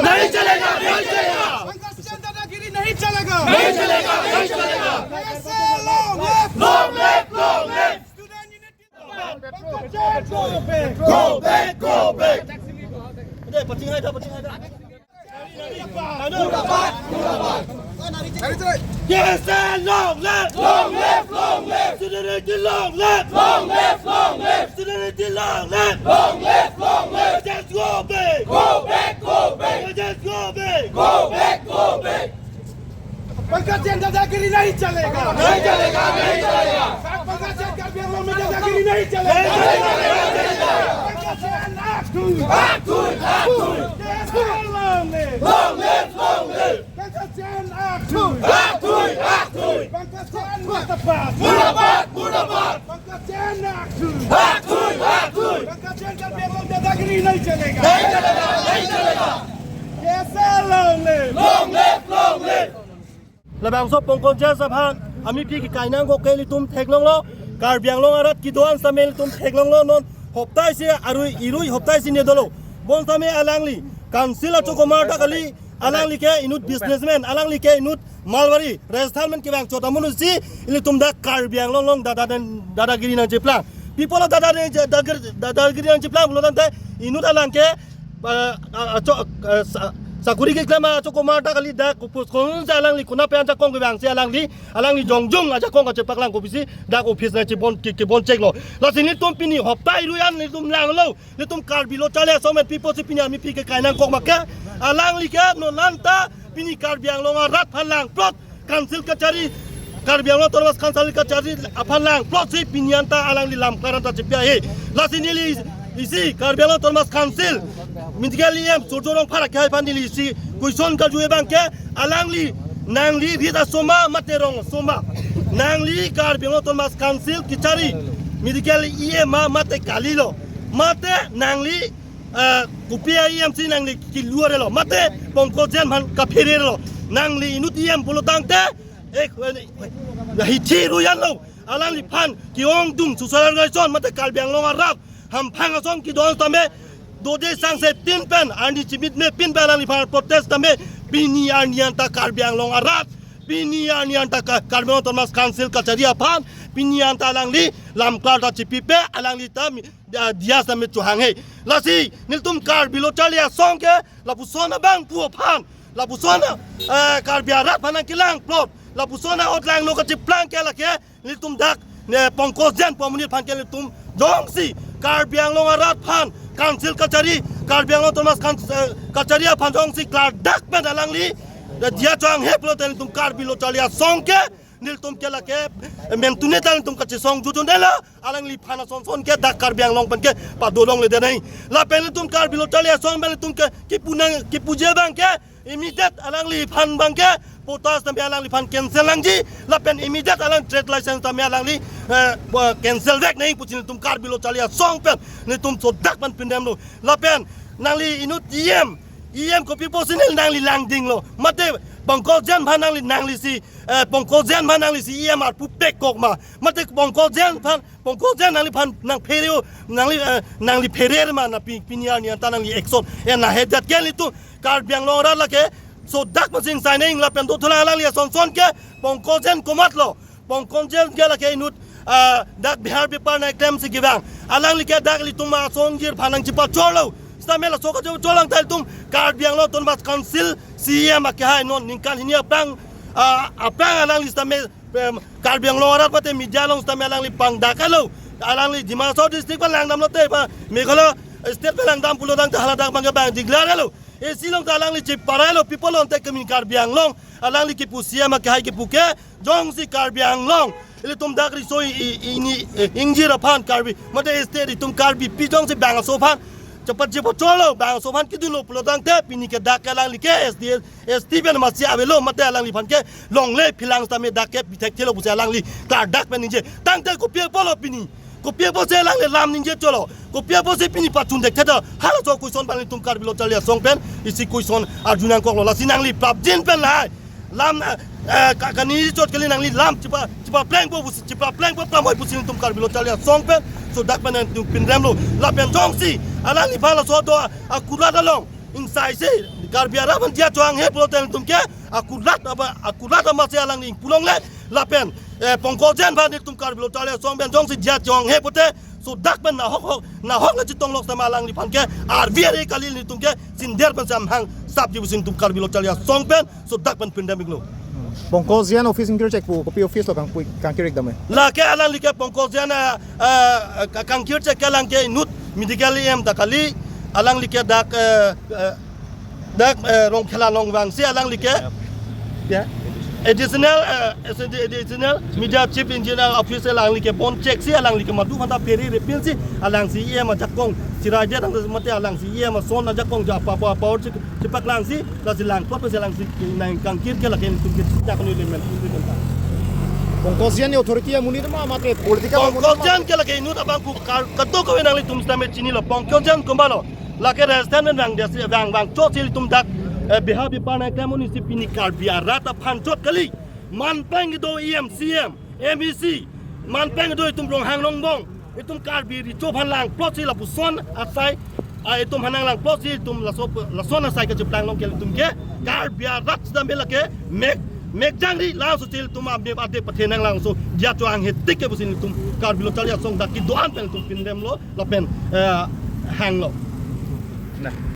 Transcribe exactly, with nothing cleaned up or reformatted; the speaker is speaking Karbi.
नहीं चलेगा, नहीं चलेगा। पंकज जैन दादागिरी नहीं चलेगा। नहीं चलेगा, नहीं चलेगा। कैसे long live, long live, long live। Student unity। Pankaj Jain go back। Go back, go back। K S A long live! Long live, long live! Student unity long live! Long live, long live! Student unity long live! Long live, long live! Just go back! Go back, go back! Just go back! Go back, go back! Pankaj जैन दादागिरी नहीं चलेगा। नहीं चलेगा, नहीं चलेगा। पंकज Jain Karbi Anglong में दादागिरी नहीं चलेगा। नहीं चलेगा, नहीं चलेगा। पंकज जैन आगथु। आगथु, आगथु। K S A long live! Long live, long live! Pankaj जैन आगथु। आगथु, आगथु। पंकज जैन मुर्दाबाद। मुर्दाबाद, मुर्दाबाद। पंकज जैन आगथु। आगथु, आगथु। पंकज जैन Karbi Anglong दादागिरी नहीं चलेगा। नहीं चलेगा, नहीं चलेगा। K S A long live! Long live, long live! Labangso Pankaj Jain aphan amiphi kekai nangkok ke ilitum theklonglo, Karbi Anglong arat kedo-an sitame ilitum theklonglo, non hopta isi arui, irui hopta isi ne dolo. Bonsitame alangli council achokomar ta kali, alangli ke inut businessman, alangli ke inut malwari, Rajasthan pen kevangchot amonit si ilitum dak Karbi Anglong along dada dan dadagiri nangcheplang. Pi apotlo dada dan dadagiri nangcheplang pulo tangte inut alang ke, eh, a-, acho-, eh, sa-, sakori keklem achokomar ta kali, dak kopuskon si alangli konat pen ajakong kevang si alangli, alangli jongjong ajakong kachepaklang kopisi dak office nangchebon ke, kebon cheklo. Lasi nelitum pini hopta irui an nelitum langlo. Nelitum Karbi Lo Charli Asong pen pi apotsi pini amiphi kekai nangkok ma ke, alangli ke non anta pini Karbi Anglong arat aphan langplot, council kachari, Karbi Anglong Autonomous Council kachari aphan langplot si pini anta alangli lam klar anta chepi ahe. Lasi neli isi Karbi Anglong Autonomous Council Medical E M Surjya Rongphar akhai aphan neli isi question karju abang ke, alangli, nangli rit aso ma mate rong aso ma? Nangli Karbi Anglong Autonomous Council kachari Medical E M ma mate kalilo? Mate nangli, eh, kopi a-E M si nangli keluar lo? Mate Pankaj Jain aphan kaphere lo? Nangli inut E M pulo tangte, eh, eh, hithi ruyan lo. Alangliphan ke-ongdung social organization mate Karbi Anglong arat hamphang asong kedo-an sitame dode sangse tin pen, arni chimit me pin pen alangliphan protest sitame pini arni anta Karbi Anglong arat, pini arni anta Ka-, Karbi Anglong Autonomous Council kachari aphan pini anta alangli lam klar ta chepipe, alangli ta mi-, dia, dia sitame chohanghe. Lasi nelitum Karbi Lo Charli Asong ke lapuson abang pu aphan, lapuson, eh, Karbi arat aphan nangkelangplot, lapuson a-ot langno kacheplang ke lake nelitum dak, ne, Pankaj Jain pu amonit aphan ke nelitum jongsi Karbi Anglong arat aphan council kachari, Karbi Anglong Autonomous Coun-, eh, kachari aphan jongsi klardak pen alangli, eh, dia chohanghe pulote nelitum Karbi Lo Charli Asong ke, nelitum ke lake, eh, mentune ta nelitum kachesong jujun dela, alangliphan asonson ke dak Karbi Anglong pen ke padolongle de nai. Lapen nelitum Karbi Lo Charli Asong pen nelitum ke kipu nang, kipuji abang ke, immediate alangliphan abang ke potas sitame alangliphan cancel nangji, lapen immediate alang trade license sitame alangli, eh, bo-, cancel vek nai pusi nelitum Karbi Lo Charli Asong pen nelitum sodak pen pindamlo. Lapen nangli inut E M, E M kopi apotsi neli nangli langdinglo? Mate Pankaj Jain aphan nangli, nangli si, eh, Pankaj Jain aphan nangli si E M arpu pek kok ma? Mate Pankaj Jain aphan, Pankaj Jain nangliphan nangphere, nangli, eh, nangli phere ma na pi-, pini arni anta nangli action, eh, na hedat ke nelitum Karbi Anglong arat lake sodak masing sai neng lapen dothulang alangli asonson ke Pankaj Jain komatlo? Pankaj Jain ke lake inut, ah, dak Bihar bepar nangklem si kevang. Alangli ke dak ilitum asong jir aphan nangchepachorlo. Sitame laso kachepachor lang ta ilitum Karbi Anglong Autonomous Council C E M akehai non ningkan hini aphrang, ah, aphrang alangli sitame, em, Karbi Anglong arat mate media along sitame alangli pangdaklo. Alangli Dima Hasao district pen langdamlote ba Meghalaya state pen langdam pulo tangte hala dak abang ke bang declare lo. Isi along ta alangli cheparailo, people on te kemin Karbi Anglong. Alangli kipu C E M akehai kipu ke, jongsi Karbi Anglong, ilitum dak riso i-, i-, ini, eh, ingjir aphan Karbi, mate state itum Karbipi jongsi bangso aphan chepat chepachorlo, bangso aphan kedunlo pulo tangte pini ke dak ke alangli ke S D, S T pen masi avelo, mate alangliphan ke longle philang sitame dak ke bithek thelo pusi alangli klardak pen ningje. Tangte kopi apotlo pini? Kopi apotsi alangli lam ningje cholo? Kopi apotsi pini pachun dek theda? Halaso question abang nelitum Karbi Lo Charli Asong pen isi question arju nangkoklo. Lasi nangli prapjin pen lahai lam, eh, ka-, kaningje chot kali, nangli lam chepa, chepaplengpo pusi, chepaplengpo pramoi pusi nelitum Karbi Lo Charli Asong pen sodak pen nelitum pindamlo. Lapen jongsi alangliphan laso do akurat along ingsaisi Karbi arat aphan diya chevanghe pulote nelitum ke akulat aba akulat amatsi alangli pu longle lapen eh, Pankaj Jain aphan nelitum Karbi Lo Charli Asong pen jongsi diya chevanghe pulote laso dak pen nahok hok nahok le chetong lok setame alangliphan ke arvi arvi kali nelitum ke sindar pen samhang sapji pusi nelitum Karbi Lo Charli Asong pen laso dak pen pindam iklo. Pankaj Jain office kangkir chek pu, kopi office lo kangpui kangkir ik dam e? Lake alangli ke Pankaj Jain, eh, eh, ka-, kangkir chek ke alang ke inut medical E M ta kali, alangli ke dak, eh, eh, dak, eh, Rongkhela along vangsi alangli ke, ya, additional, eh, additional media chief engineer office alangli ke bon chek si alangli ke madu phanta peri repin si alangsi E M ajakong chirai dia tang mate alangsi E M ason ajakong ja pa pa power chek chepaklangsi, lasi langpot pensi alangsi nangkangkir ke lake nelitum ke dak kanu elemen elemen ta. Pankaj Jain authority amonit ma mate political amonit ma? Pankaj Jain ke lake inut abang ku kar-, kadokave nanglitum setame chinilo, Pankaj Jain komat lo. Lake restaurant vang dia si vang vangchot si nelitum dak, eh, beha bepar nangklemji si pini Karbi arat aphan chot kali. Man pen kedo E M, C M, M A C, man pen kedo itum Ronghang Rongbong, itum Karbi Recho aphan langplot si lapuson asai, ah, itum aphan nanglangplot si itum laso lason asai kacheplang long ke itum ke Karbi arat setame lake mek mek jangri laso si itum update update pathe nanglangso diya chevanghe tik ke pusi itum Karbi Lo Charli Asong dak kedo-an pen itum pindamlo lapen, eh, hanglo. Nah.